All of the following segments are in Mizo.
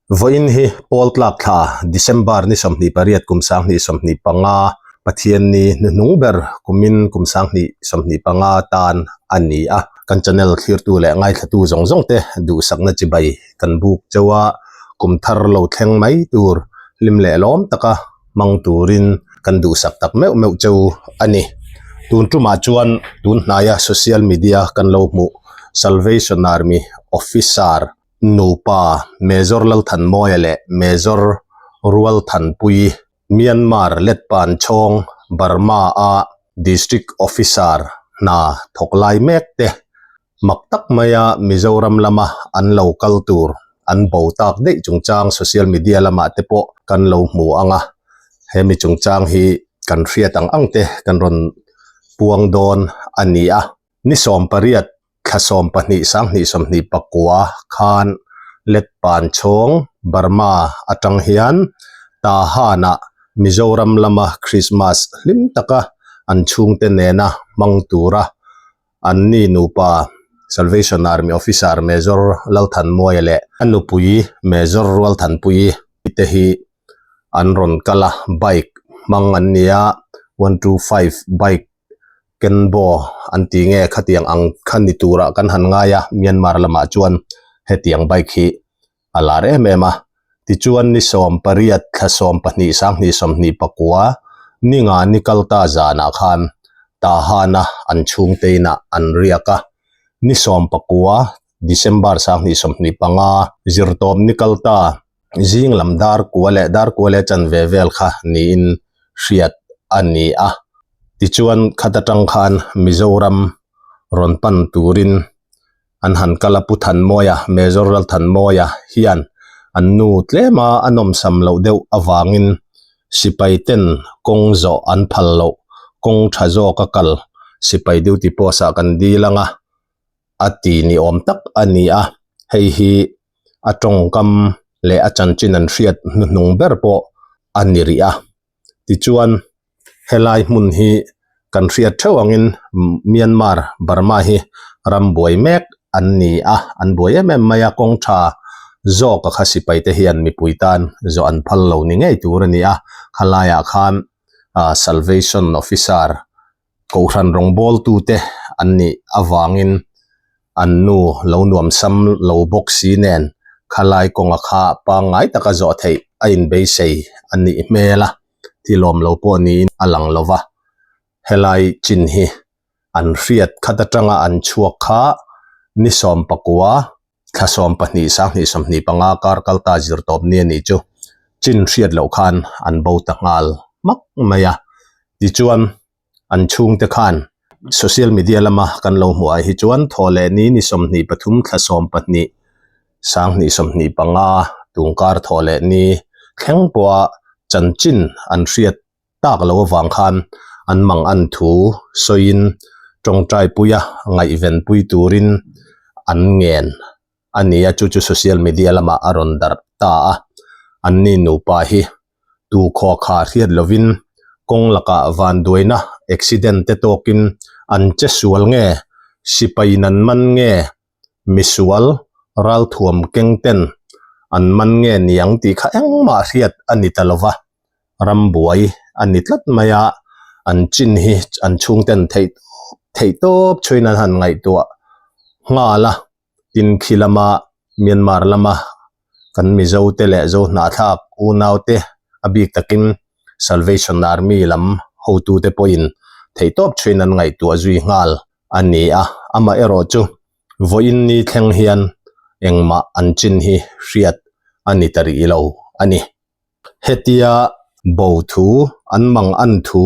Vawiin hi Pawl tlak thla December ni 28 kum 2025 Pathianni hnuhnung ber kumin kum 2025 tan a ni a. Kan channel thlirtu leh ngaithlatu zawng zawng te duhsakna chibai kan buk chauh a, kum thar lo thleng mai tur hlim leh lawm taka hmang turin kan duhsak tak meuh meuh cheu a ni. Tun tumah chuan tun hnaia social media kan lo hmuh Salvation Army Officer nupa Major Lalthanmawia leh Major Rualthanpui Myanmar Letpan Chhawng Burma a District Officer hna thawk lai mek te mak tak maia Mizoram lama an lo kal tur an bo tak daih chungchang social media lamah te pawh kan lo hmu ang a, hemi chungchang hi kan hriat ang ang te kan rawn puang dawn a ni a. Ni 18 thla 12 2029 khan Letpan chhawng Burma atang hian Tahan-ah Mizoram lama Christmas hlim taka an chhungte nena hmang tura an ni nupa Salvation Army Officer Major Lalthanmuaia leh a nupui Major Rualthanpuii te hi an rawn kal a, bike hmang an ni a, 125 bike Kenbo an ti nge khatiang ang kha ni turah kan han ngai a, Myanmar lamah chuan hetiang bike hi a lar em em a. Tichuan ni 18 thla 12 2024 ni nga ni kal ta zanah khan Tahana an chhungte inah an riak a, ni 19 December 2025 zirtawp ni kal ta zing lam dar kua leh dar kua leh chanve vel kha niin hriat a ni a. Tichuan khat atang khan Mizoram rawn pan turin an han kal a, Pu Thanmawia, Major Lalthanmawia hian an nu tlema a nawmsam loh deuh avangin sipai ten kawng zawh an phal loh, kawng tha zawk a kal sipai duty post ah kan dil ang a, a ti ni awm tak a ni a, hei hi a tawngkam leh a chanchin an hriat hnuhnung ber pawh a ni rih a. Tichuan helai hmun hi kan hriat theuh angin Myanmar, Burma hi ram buai mek an ni a, an buai em em mai a, kawng tha zawk a kha sipai te hian mipui tan zawh an phal lo ni ngei tur a ni a, khalaiah khan Salvation Officer Kohhran rawngbawltute an nih avangin an nu lo nuamsam lo bawk si nen khalai kawnga kha pangngai taka zawh theih a inbeisei a nih hmel a, thilawm lo pawh niin a lang lo va. Helai chin hi an hriat khat atanga an chhuak kha ni 19 thla 12 2025 kar kal ta zirtawp ni a nih chu chin hriat loh khan an bo ta nghal hmak mai a. Tichuan, an chhungte khan social media lama kan lo hmuh ah hi chuan thaw leh ni ni 23 thla 12 2025 tungkar thaw leh ni thleng pawha chanchin an hriat tak lo avang khan an mang an thu sawiin tawngtai puia ngaihven pui turin an ngen a ni a, chu chu social media lamah a rawn darh ta a, an ni nupa hi tu khaw kha hriat lovin kawng lakah vanduaina accident te tawkin an che sual nge, sipai in an man nge, misual ralthuam keng ten an man nge niang tih kha engmah hriat a ni ta lova, ram buai a ni tlat mai a, an chin hi an chhungten theih theih tawp chhuiin an han ngaihtuah nghal a. Tin khi lama Myanmar lama kan Mizo te leh Zo hnahthlak unau te a bik takin Salvation Army lam hotu te pawhin theihtawp chhuiin an ngaihtuah zui nghal a ni a, amaherawh chu vawiin ni thleng hian engmah an chin hi hriat a ni ta rih lo a ni. Hetia bo thu an mang an thu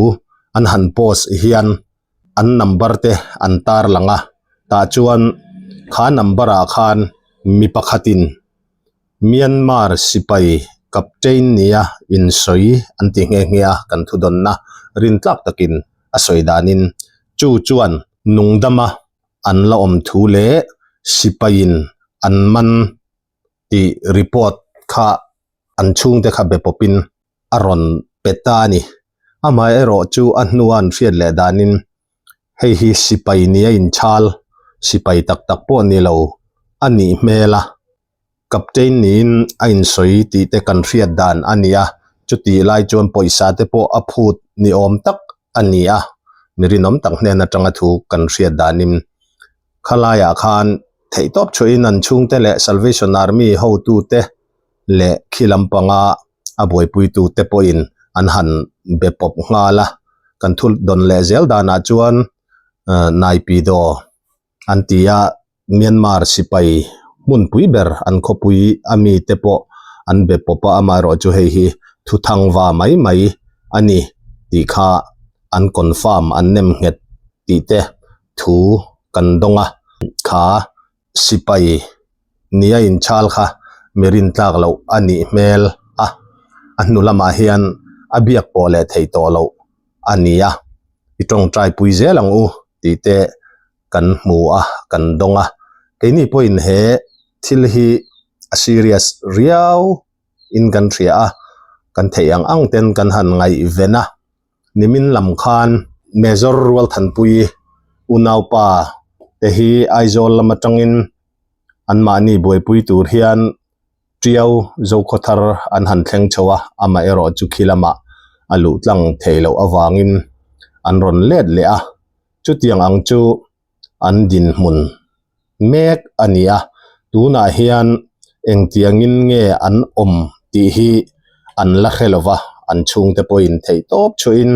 an han post hian an number te an tar lang a, tah chuan kha number ah khan mi pakhatin Myanmar sipai captain nia insawi an ti nghe nghe a kan thudawnna rintlak takin a sawi danin chu chuan nungdama an la awm thu leh sipaiin an man tih report kha an chhungte kha be pawpin a rawn pe ta a ni. Amaherawh chu a hnua an hriat leh danin hei hi sipai nia inchhal, sipai tak tak pawh ni lo a nih hmel a. Captain niin a insawi tih te kan hriat dan a ni a, chutih lai chuan pawisa te pawh a phut ni awm tak a ni a, mi rinawm tak hnen atanga thu kan hriat danin khalaiah khan theihtawp chhuahin an chhungte leh Salvation Army hotute leh khi lampanga a buaipuitute pawhin an han be pawp nghal a, kan thu dawn leh zel danah chuan Naipidaw an ti a, Myanmar sipai hmunpui ber an khawpui a mite pawh an be pawp a, amaherawh chu hei hi thuthang va mai mai a ni tih kha an confirm an nem nghet tih te thu kan dawng a, kha sipai nia inchhal kha mi rintlak loh a nih hmel a, a hnu lamah hian a biak pawh leh theih tawh loh a ni a, i tawngtai pui zel ang u tih te kan hmu a, kan dawng a, keini pawhin he thil hi a serious riau in kan hria a, kan theih ang ang ten kan han ngaihven a. Nimin lam khan Major Rualthanpui unaupa te hi Aizawl lam atangin anmahni buaipui tur hian Tiau Zokhawthar an han thleng chho a, amaherawh chu khi lamah a luh tlang thei loh avangin an rawn let leh a, chutiang ang chu an dinhmun mek a ni a, tunah hian engtiangin nge an awm tih hi an la hre lo va, an chhungte pawhin theihtawp chhuahin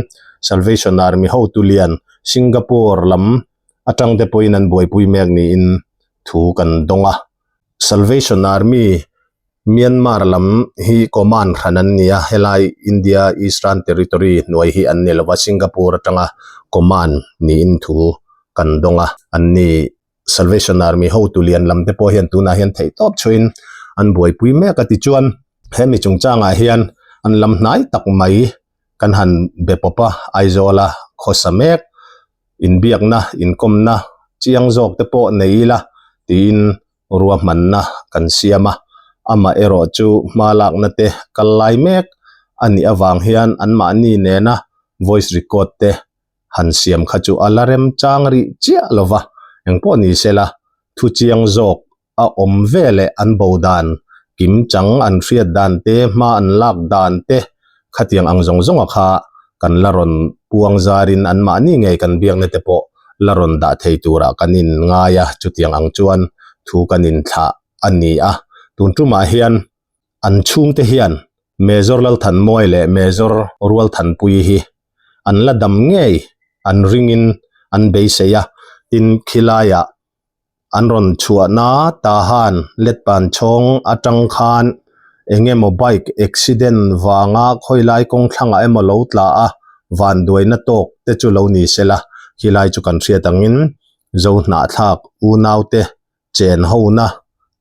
Salvation Army hotu lian Singapore lam atangte pawhin an buaipui mek niin thu kan dawng a. Salvation Army Myanmar lam hi command hran an ni a, helai India Eastern Territory hnuai hi an ni lo va, Singapore atanga command niin thu kan dawng a, an ni Salvation Army hotu lian lam te pawh hian tunah hian theihtawp chhuahin an buaipui mek a tichuan he mi chungchangah hian an lam hnai tak mai kan han be pawp a, Aizawla khawsa mek inbiakna inkawmna chiang zawk te pawh nei ila tiin ruahmanna kan siam a, amah erawh chu hma lakna te kal lai mek a nih avang hian anmahni nena voice record te han siam kha chu a la remchang rih chiah lo va, engpawh ni sela thu chiang zawk a awm ve leh an bo dan kim chang an hriat dan te hma an lak dan te khatiang ang zawng zawnga kha kan la rawn puang zarin anmahni ngei kan biakna te pawh la rawn dah thei turah kan in ngai a, chutiang ang chuan thu kan inthlah a ni a. Tun tumah hian an chhungte hian Major Lalthanmawia leh Major Rualthanpuii hi an la dam ngei an ringin an beisei a, tin khilaiah an rawn chhuahna Tahan letpan chhawng atang khan eng emaw bike accident vanga khawilai kawng thlangah emaw lo tla a vanduaina tawk te chu lo ni sela khilai chu kan hriat angin Zo hnahthlak unaute chen hona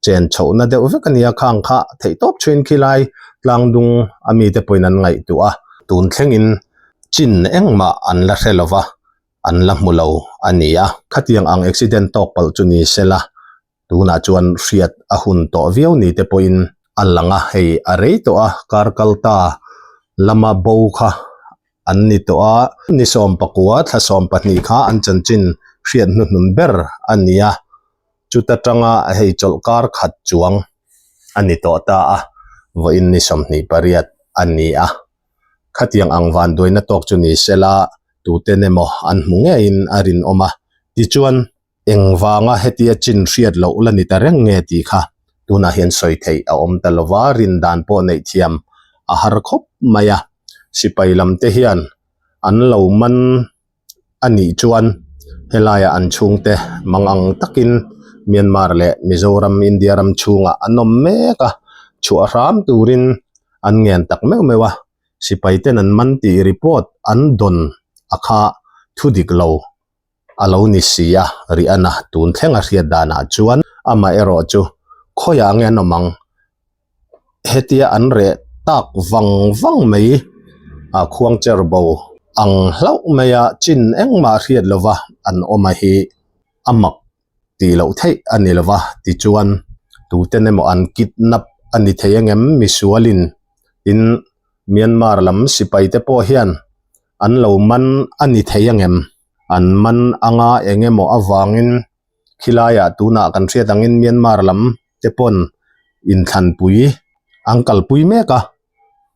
chen chhohna deuh vek a nia khang kha theihtawp chhuin khilai tlangdung a mite pawhin an ngaihtuah a tun thlengin chin engmah an la hre lova. an la hmu lo a ni a. Khatiang ang accident tawk palh chu ni sela, tunah chuan hriat a hun tawh viau ni te pawhin a lang a, hei a rei tawh a, kar kal ta lama bo kha an ni tawh a, ni 19 thla 12 kha an chanchin hriat hnuhnun ber a ni a, chuta tanga hei chawlh kar khat chuang a ni tawh ta a, vawiin ni 28 a ni a. Khatiang ang vanduaina tawk chu ni sela, tuten emaw an hmu ngeiin a rinawm a, tichuan engvanga hetia chin hriat loh la ni ta reng nge tih kha tunah hian sawi theih a awm ta lova, rin dan pawh neih thiam a har khawp mai a, sipai lam te hian an lo man a nih chuan helaiah an chhungte mang ang takin Myanmar leh Mizoram India ram chhungah an awm mek a, chhuah hram turin an ngen tak meuh meuh a, sipai ten an man tih report an dawn a kha thu dik lo a lo ni si a, Rihanna tun thleng a hriat danah chuan amaherawh chu khawiah nge an awm ang? Hetia an reh tak vang vang mai a khuangcher bo ang hlauh mai a chin engmah hriat lova an awm a hi a mak tih loh theih a ni lova tichuan tuten emaw an kidnap a ni thei angem misualin tin Myanmar lam sipai te pawh hian an lo man a ni thei angem an man anga engemaw avangin khilaiah tunah kan hriat angin Myanmar lam te pawn. inthlanpui an kalpui mek a,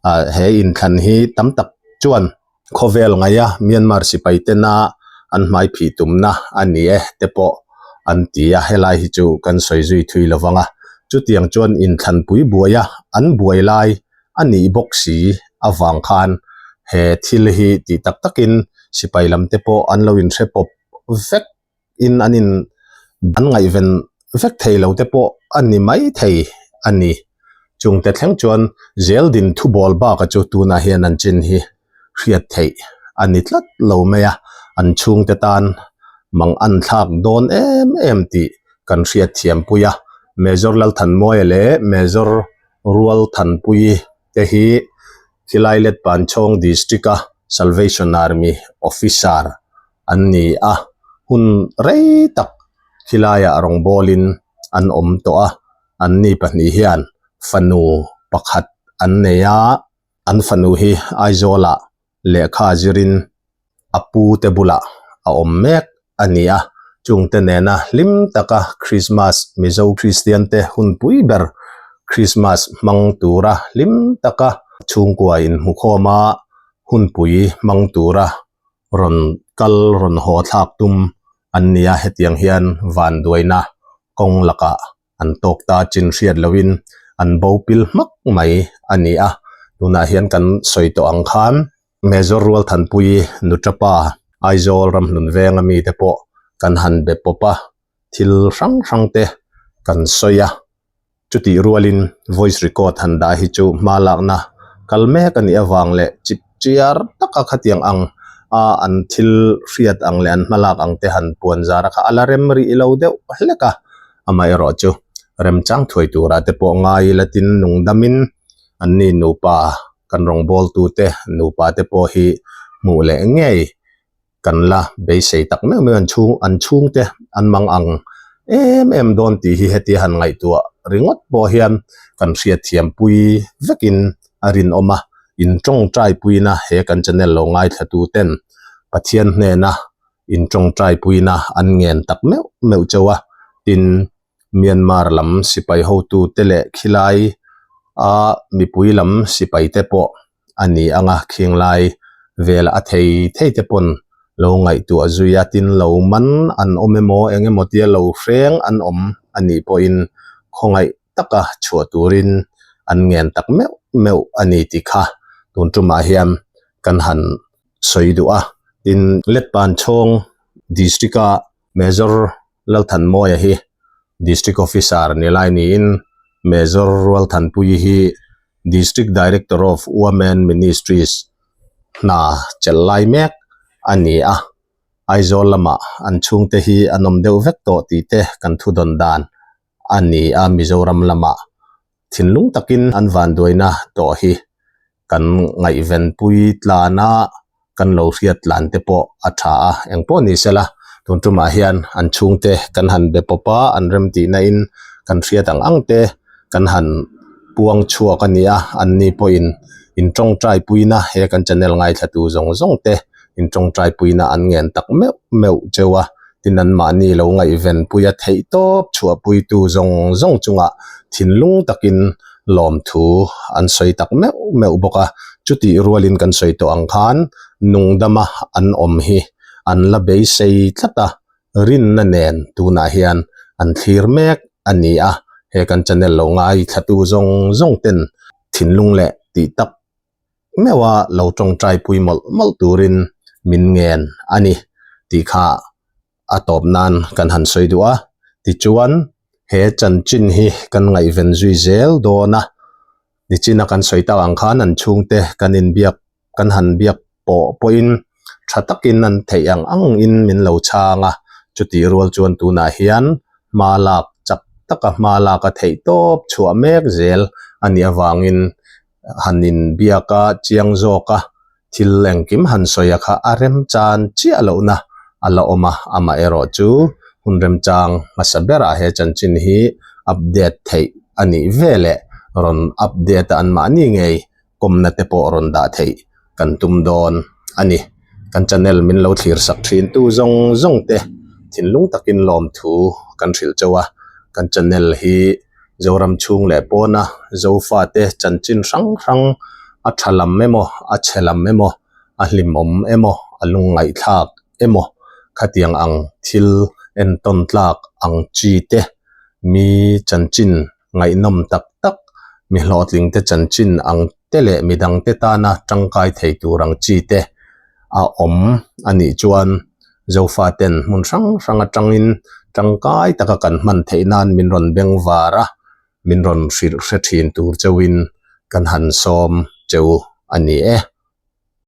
ah he inthlan hi tam tak chuan khawvel ngaia Myanmar sipai tena an hmai phih tumna a ni e te pawh an ti a, helai hi chu kan sawi zui thui lo vang a, chutiang chuan inthlanpui buaia an buai lai a nih bawk si avang khan he thil hi tih tak takin sipai lam te pawh an lo inhre pawp vek in an in an ngaihven vek thei lo te pawh a ni mai thei a ni. Chungte thleng chuan zeldin thubawl baka chu tunah hian an chin hi hriat theih a ni tlat lo mai a, an chhungte tan mang an thlak dawn em em tih kan hriat thiam pui a. Major Lalthanmawia leh Major Rualthanpuii te hi khilai Letpanchhawng District-a Salvation Army Officer an ni a, hun rei tak khilaiah rawngbawlin an awm tawh a, anni pahnih hian fanu pakhat an nei a, an fanu hi Aizawlah lehkha zirin a pu te bulah a awm mek a ni a, chungte nena hlim taka Krismas Mizo Kristian te hunpui ber Krismas hmang tura hlim taka chhungkua inhmukhawm a hunpui hmang tura rawn kal rawn haw thlak tum an ni a, hetiang hian vanduaina kawng lakah an tawk ta chin hriat loin an bo pil hmak mai a ni a, tunah hian kan sawi tawh ang khan Major Rualthanpuii Nuṭapa Aizawl Ramhlun venga mite pawh kan han be pawp a, thil hrang hrang te kan sawi a. Chutih rualin voice record han dah hi chu hma lakna kal mek a nih avang leh chip chiar taka khatiang ang a an thil hriat ang leh an hma lak ang te han puan zar a kha a la rem rih lo deuh hlek a, amaherawh chu remchang thuai turah te pawh ngai ila tin nungdamin anni nupa kan rawngbawltu te nupa te pawh hi hmuh leh ngei kan la beisei tak meuh meuh an chhung an chhungte an mang ang em em dawn tih hi hetia han ngaihtuah ringawt pawh hian kan hriatthiam pui vekin a rinawm a, in tawngtai puina he kan channel lo ngaithla tu ten Pathian hnena in tawngtai puina an ngen tak meuh meuh chauh a, tin Myanmar lam sipai hotu te leh khilai a mipui lam sipai te pawh a ni ang a, khinglai vel a thei thei te pawn lo ngaihtuah zui a, tin lo man an awm emaw eng emaw tia lo hreng an awm a nih pawhin khawngaih taka chhuah turin an ngen tak meuh meuh a ni tih kha tun tumah hian kan han sawi duh a, tin Letpanchhawng District-a Major Lalthanmawia hi District Officer ni lai niin Major Rualthanpuii hi District Director of Women Ministries hna chelh lai mek a ni a, Aizawl lamah an chhungte hi an awm deuh vek tawh tih te kan thudawn dan a ni a, Mizoram lamah thinlung takin an vanduaina tawh hi kan ngaihvenpui tlan a, kan lo hriat tlan te pawh a tha a, engpawh ni sela tun tumah hian an chhungte kan han be pawp a, an remtihna in kan hriat ang ang te kan han puang chhuak a ni a, an ni pawhin in tawngtai puina he kan channel ngaithla tu zawng zawng te in tawngtai puina an ngen tak meuh meuh cheu a, tin an mahni lo ngaihven pui a theih tawp chhuahpui tu zawng zawng chungah thinlung takin lawmthu an sawi tak meuh meuh bawk a, chutih rualin kan sawi tawh ang khan nungdama an awm hi an la beisei tlat a, rinna nen tunah hian an thlir mek a ni a, he kan channel lo ngai thlatu zawng zawng ten thinlung leh tih tak meuha lo tawngtai pui mawlh mawlh turin min ngen a ni tih kha a tawp nan kan han sawi duh a, tichuan he chanchin hi kan ngaihven zui zel dawn a, nichina kan sawi tak ang khan an chhungte kan inbiak kan han biak pawh pawhin tha takin an theih ang angin min lo chhang a, chutih rual chuan tunah hian hma lak chak taka hma lak a theih tawp chhuah mek zel a nih avangin han inbiak a chiang zawk a, thil engkim han sawi a kha a remchan chiah lohna a la awm a, amaherawh chu hun remchang hmasa berah he chanchin hi update theih a nih veleh rawn update a anmahni ngei kawmna te pawh rawn dah theih kan tum dawn a ni. Kan channel min lo thlir sak thin tu zawng zawng te thinlung takin lawmthu kan hrilh chauh a, kan channel hi. Zoram chhung leh pawna Zofate chanchin hrang hrang a tha lam emaw a chhe lam emaw a hlimawm emaw a lungngaihthlak emaw khatiang ang thil entawn tlak ang chi te mi chanchin ngaihnawm tak tak mi hlawhtling te chanchin ang te leh midang te tana tangkai thei tur ang chi te a awm a nih chuan Zofaten hmun hrang hrang atangin tangkai taka kan hman theih nan min rawn beng var a, min rawn hrilh hre thin tur chauhin kan han sawm cheu a ni e.